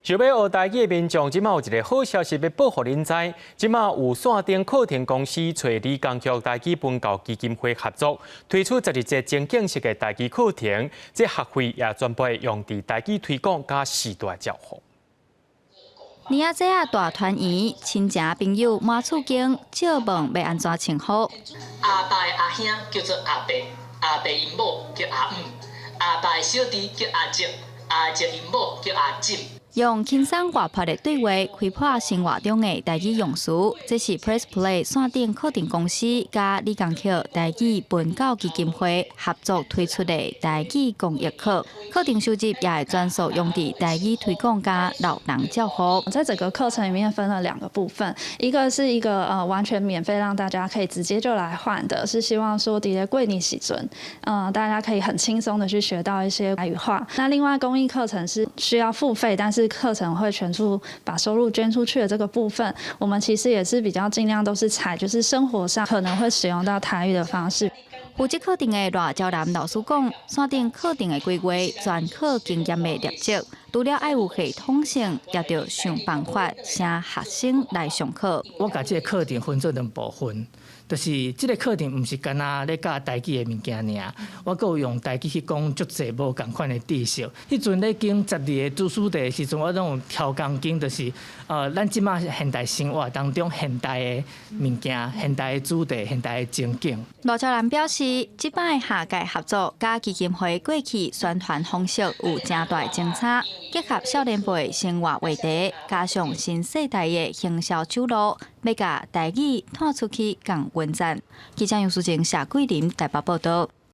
想欲學台語的民眾，這馬有一个好消息欲報予恁知。這馬有線頂課程公司揣李江旭台語文教基金會合作，推出十二節情景式的台語課程。這學費也全部會用佇台語推廣佮世代照護。年仔節仔大團圓，親情朋友滿厝間，借問欲按怎稱呼？阿爸的阿兄叫做阿伯，阿伯𪜶某叫阿姆，阿爸的小弟叫阿叔，阿叔𪜶某叫阿婶。用輕鬆活潑的對話開破生活中的台語用詞，這是 Press Play 線頂課程公司佮李江旭台語文教基金會合作推出的台語公益課。課程收入也會全數用佇台語推廣佮老人照護。在整個課程裡面分了兩個部分，一個是一個完全免費讓大家可以直接就來換的，是希望說佇咧過年時陣，大家可以很輕鬆的去學到一些台語話。那另外公益課程是需要付費，但是課程會全數把收入捐出去的這個部分，我們其實也是比較盡量都是採就是生活上可能會使用到台語的方式。負責課程的賴昭南老師講，線頂課程的規劃全靠經驗的累積，除了愛有系統性，也著想辦法請學生來上課。我共這个課程分做兩部分，就是這个課程毋是干焦咧教台語的物件爾，我閣有用台語去講足濟無仝款的知識。彼陣咧經十二个主主題的時陣，我攏有挑鋼筋，就是咱這馬現代生活當中現代的物件、現代的主題、現代的情景。賴昭南表示，這擺下屆合作佮基金會過去宣傳方式有誠大的相差，結合少年輩生活話題，加上新世代的行銷手路，欲共台語湠出去仝穩陣。記者楊淑靜、謝桂林台北報道。